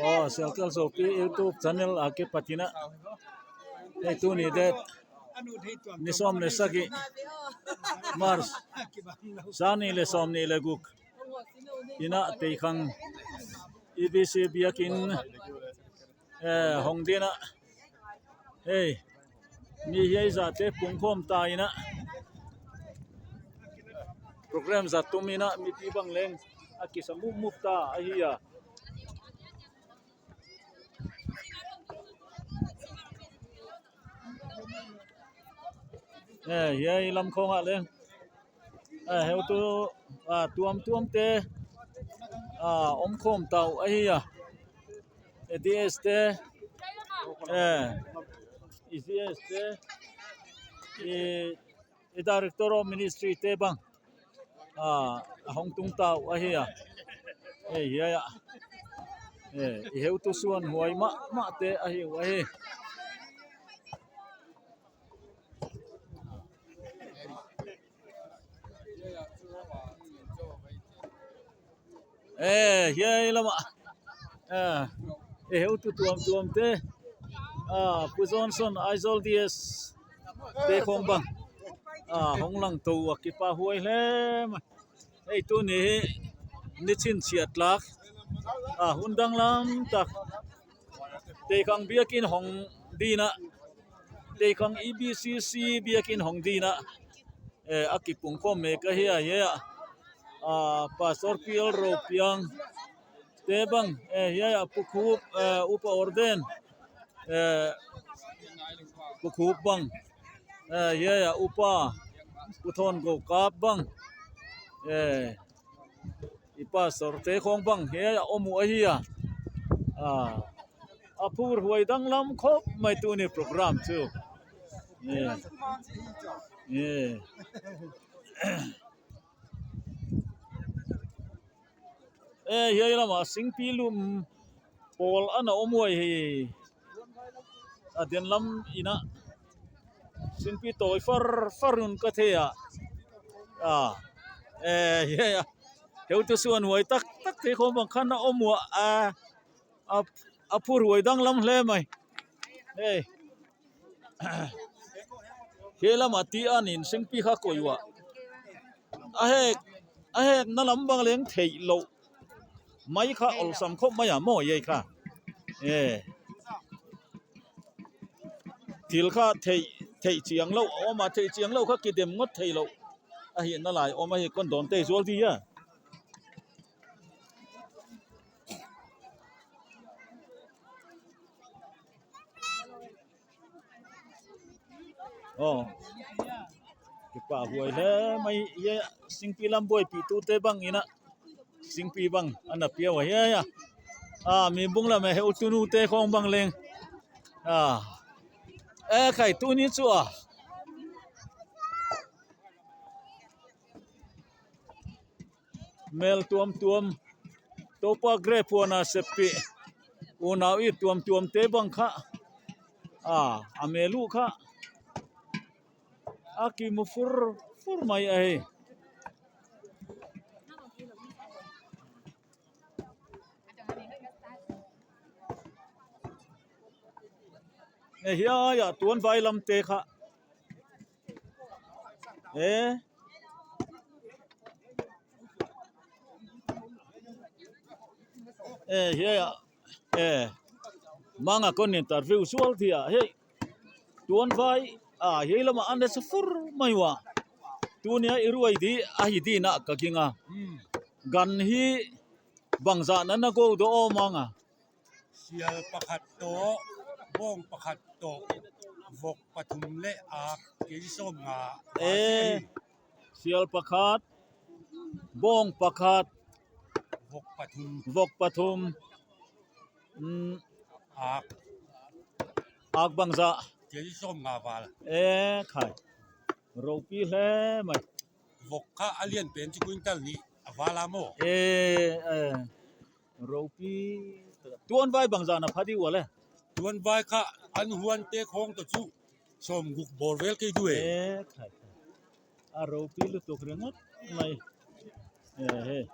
Aw Selkel Zopi youtube channel ah ke patina hei tu ni det ni sawm leh saki march sani leh sawmni leh guk ina teikhang EBC biakin eh hawng dina hei mi hi a zah te pungkhawm ta ina program zat tum ina mi pi bang leng a kisa mup mup ta a hi a. Eh hei lam khawng ah leng eh heu tu ah tuam tuam te ah awm khawm tauh a hi a ds te eh eds te ih director of ministry te bang ah a hawng tung tauh a hi a hei hiai ah eh i heu tu chuan huai mah mah te a hiu a hi. Eh hiai lamah eh i heu tu tuam tuam te ah Pu Johnson Aizawl DS te khawm bang ah hawng lang to a kipa huai hle mai hei tun hi ni chhinchhiah tlak ah hun danglam tak Teikhang biakin hawng din a Teikhang EBCC biakin hawng din a eh a ki pung khawm mek a hi a he a ah pastor P L Ropiang te bang eh hei a pu khup eh upa orden eh pu khup bang eh hei a upa pu thawn go kap bang eh. I pastor te khawng bang he a awm uh a hi a ah a phur huai danglam khawp mai tu ni program chu eh eh eh hei lamah singpi lum pawl an a awm uai hei a den lam inah singpi tawi far far in ka thei a ah eh hei a heu te chuan huai tak tak thei khawm ang khan a awm uah a a phur huai danglam hle mai hei he lamah tih a nin singpi kha kawi uah a hek a hek na lam bang leng theih loh. Mai kha awlsam khawp mai a maw ei kha eh thil kha theih theih chiang loh a awm a theih chiang loh kha ki dem ngawt thei loh a hih na lai awm a hei kawn dawn te zual vi a. Aw mipa huai hle mai hi singpi lam buai tih tu te bang ina singpi bang a na piau a hiai a ah mi bung lamah hian utunu te khawng bang leng ah e khai tun hi chu a Mel tuam tuam topa grape huana sep tih unau i tuam tuam te bang kha ah a melu kha a ki mu fur fur mai a hei. Hei hiaiah tuan vai lam te kha. Eh eh he ah eh manga kawn interview sual thei ah hei tuan vai ah hei lamah an nasa fur mai a tunia i ruai di a hi din ah ka king a gan hi bang zah nana go daw awm ang a. Sial pakhat tawh, bawng pakhat tawh, vawk pathum leh ak kei sawm nga a E, sial pakhat, bawng pakhat, vawk pathum, vawk pathum, umm ak, ak bang zah. Kei sawm nga val. E khai, ropi hle mai. Vawk kha a lian pen chu quintal nih a val a maw? E, e. Ropi tuan vai bang zan a phadi ual e. Tuan vai kha an huan te khawng ta chu sawm guk bawr vel kei du e. E khai khai. A ropi lutuk ringawt mai. Hei.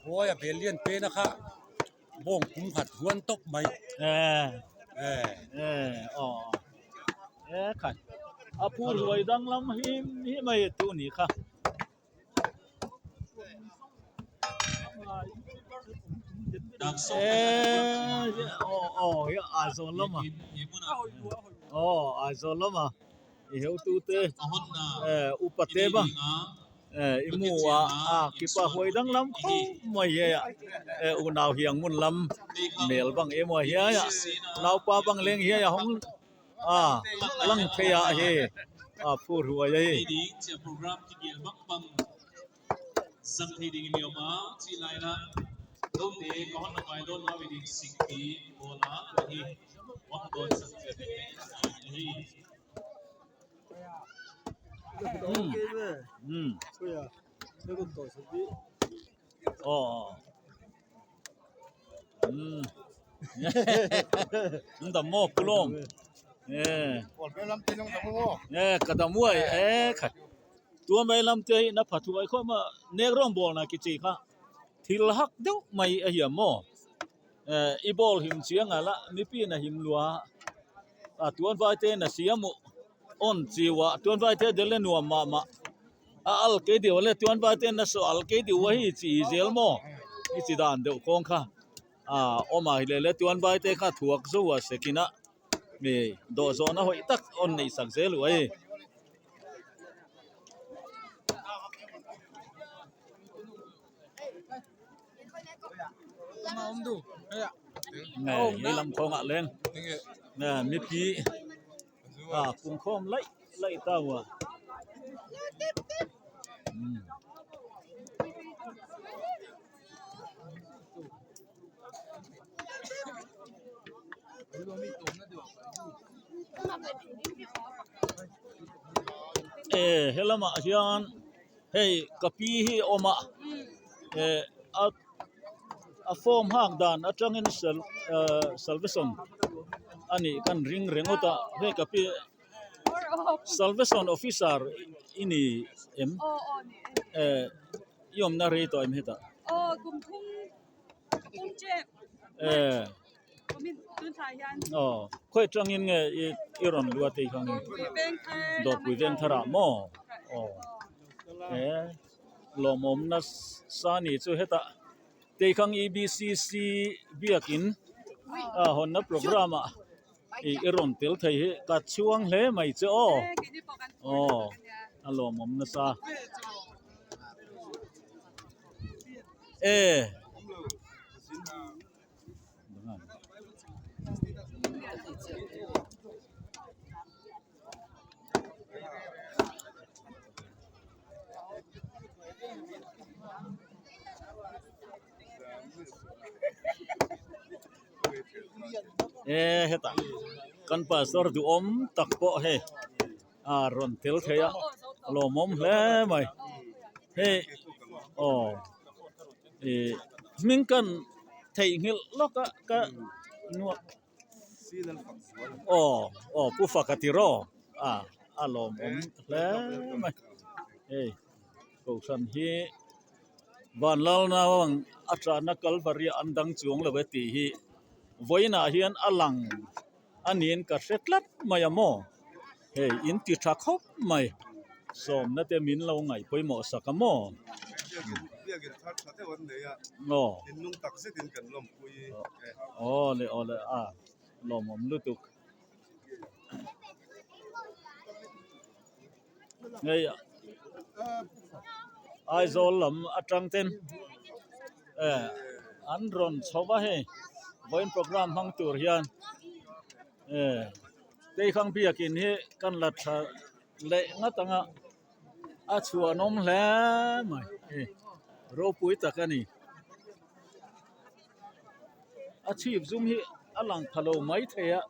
Khuaia bel lian pena kha bawng pum khat huan tawp mai. Khat a phur huai danglam him him a tu ni kha. Aizawl lama aw Aizawl lama i hotute upa te bang i mu a a kipa huai danglam khawp mai hei a unau hiang hmun lam mel bang emaw a hiai a naupa bang leng hiai a hawng. A lang phei ah hi a phur huai a hi. Umm dam maw pu lawm eh ka dam uai eh khat tua mai lam te hi na pha thuai khawp a nek rawng bawl na ki chi kha thil hak deuh mai a hiam maw eh i ball him chiang a la mipi in a him lua a tuan vai te in a siam uh on chiu ah tuan vai te del e nuam mah mah. A al kei deuh le tuan vai ten a saw al kei deuh a hi chi zel maw i chi dan deuh kawng kha a awm a hi leh le tuan vai te kha thuak zo a sekin a mi dawh zawhna hawih tak awn neih sak zel u a hei. Hei lam khawngah leng mipi a pungkhawm laih. Laih tau a. E helamah hian hei ka pi hi a awm a eh a a form hak dan atangin salvation a nih kan ring ringawt a hei ka pi. Salvation officer i ni em? Eh i awmna rei tawh em hetah? Eh aw khawi atangin nge i rawn luat ei kha nge? Dawrpui Vengthar ah maw? Aw eh lawmawmna sa ni chu hetah Teikhang EBCC biakin a hawnna programme ah Ih i rawn tel thei hi ka chhuang hle mai che aw aw a lawmawm nasa e. E hetah kan pastor duhawm tak pawh hei a rawn tel thei a lawmawm hle mai hei aw ih hming kan theihnghilh lawk a ka nuah aw aw pu faka tiraw a a lawmawm hle mai hei kohhran hi. Vanlal naupang a tana Kalvari an dang chuang lo e tih hi vawiinah hian a lang a niin ka hre tlat mai a maw hei in ti tha khawp mai sawmna te min lo ngaih pawimawh sak a maw aw aw le aw le a lawmawm lutuk. Hei Aizawl lam atang ten eh an rawn chho va hei vawiin programme hmang tur hian eh Teikhang biakin hi kan la tha leh ngat ang a a chhuanawm hle mai hei ropui tak a ni a chhip zum hi a lang pha lo maithei a.